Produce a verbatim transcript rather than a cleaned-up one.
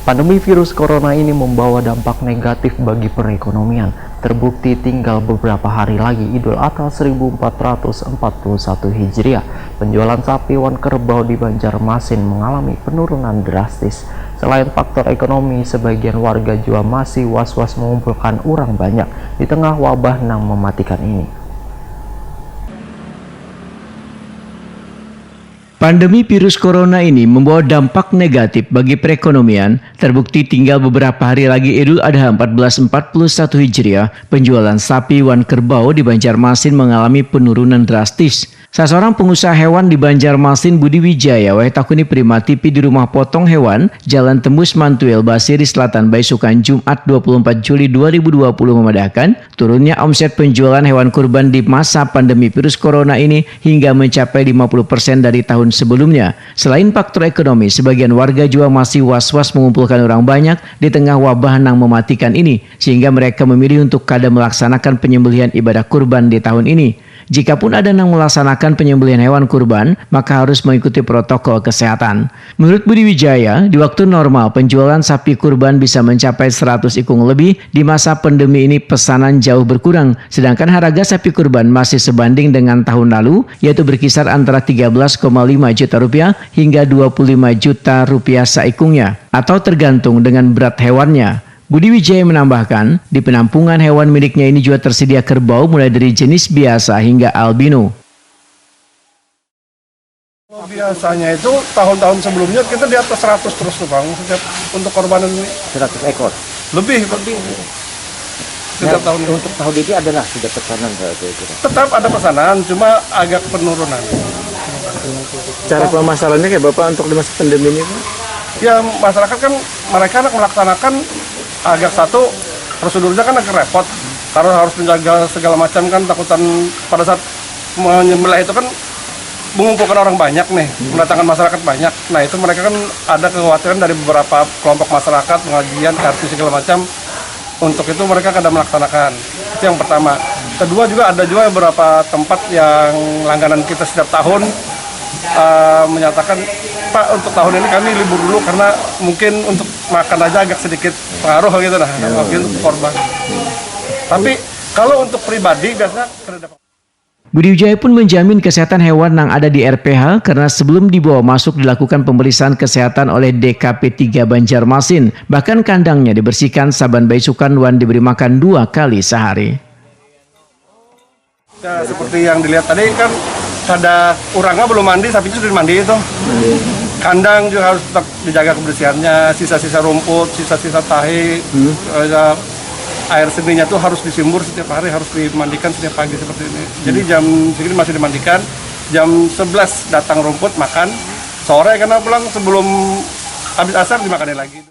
Pandemi virus corona ini membawa dampak negatif bagi perekonomian. Terbukti tinggal beberapa hari lagi Idul Adha seribu empat ratus empat puluh satu Hijriah, penjualan sapi wan kerbau di Banjarmasin mengalami penurunan drastis. Selain faktor ekonomi, sebagian warga jua masih was-was mengumpulkan urang banyak di tengah wabah nang mematikan ini. Pandemi virus corona ini membawa dampak negatif bagi perekonomian. Terbukti tinggal beberapa hari lagi Idul Adha empat belas empat puluh satu Hijriah, penjualan sapi wan kerbau di Banjarmasin mengalami penurunan drastis. Saseorang pengusaha hewan di Banjarmasin, Budi Wijaya, wayah takuni Prima T V di rumah potong hewan, Jalan Tembus Mantuil, Basiri Selatan, baisukan Jumat dua puluh empat Juli dua ribu dua puluh, memadahkan, turunnya omset penjualan hewan kurban di masa pandemi virus corona ini hingga mencapai lima puluh persen dari tahun sebelumnya. Selain faktor ekonomi, sebagian warga jua masih was-was mengumpulkan urang banyak di tengah wabah nang mematikan ini, sehingga mereka memilih untuk kada melaksanakan penyembelihan ibadah kurban di tahun ini. Jikapun ada nang melaksanakan penyembelihan hewan kurban, maka harus mengikuti protokol kesehatan. Menurut Budi Wijaya, di waktu normal penjualan sapi kurban bisa mencapai seratus ikung lebih, di masa pandemi ini pesanan jauh berkurang, sedangkan harga sapi kurban masih sebanding dengan tahun lalu, yaitu berkisar antara tiga belas koma lima juta rupiah hingga dua puluh lima juta rupiah saikungnya, atau tergantung dengan berat hewannya. Budi Wijaya menambahkan, di penampungan hewan miliknya ini juga tersedia kerbau mulai dari jenis biasa hingga albino. Biasanya itu tahun-tahun sebelumnya kita di atas seratus terus tuh, Bang, setiap untuk korbanan ini. Seratus ekor. Lebih, lebih. Setiap tahun. Untuk tahun ini adalah sudah pesanan berarti itu. Tetap ada pesanan, cuma agak penurunan. Cara pemasarannya kayak Bapak untuk di masa pandemi ini, Pak? Ya, masyarakat kan, mereka nak melaksanakan agak satu, prosedurnya kan agak repot. Karena harus menjaga segala macam kan, takutan pada saat menyembelih itu kan mengumpulkan orang banyak nih, mendatangkan masyarakat banyak. Nah, itu mereka kan ada kekhawatiran dari beberapa kelompok masyarakat, pengajian, kartu segala macam. Untuk itu mereka kada melaksanakan. Itu yang pertama. Kedua juga ada juga beberapa tempat yang langganan kita setiap tahun eh, menyatakan, "Pak, untuk tahun ini kami libur dulu karena mungkin untuk makan aja agak sedikit pengaruh gitu dah, mungkin untuk korban." Tapi kalau untuk pribadi biasanya kada ada. Budi Wijaya pun menjamin kesehatan hewan nang ada di R P H karena sebelum dibawa masuk dilakukan pemeriksaan kesehatan oleh D K P tiga Banjarmasin. Bahkan kandangnya dibersihkan saban baisukan wan diberi makan dua kali sehari. Ya, seperti yang dilihat tadi kan kada, urangnya belum mandi, sapinya sudah mandi itu. Kandang juga harus tetap dijaga kebersihannya, sisa-sisa rumput, sisa-sisa tahi, eh, air seninya tuh harus disimbur setiap hari, harus dimandikan setiap pagi seperti ini. Jadi jam segini masih dimandikan, jam sebelas datang rumput makan, sore karena pulang sebelum habis asar dimakan lagi.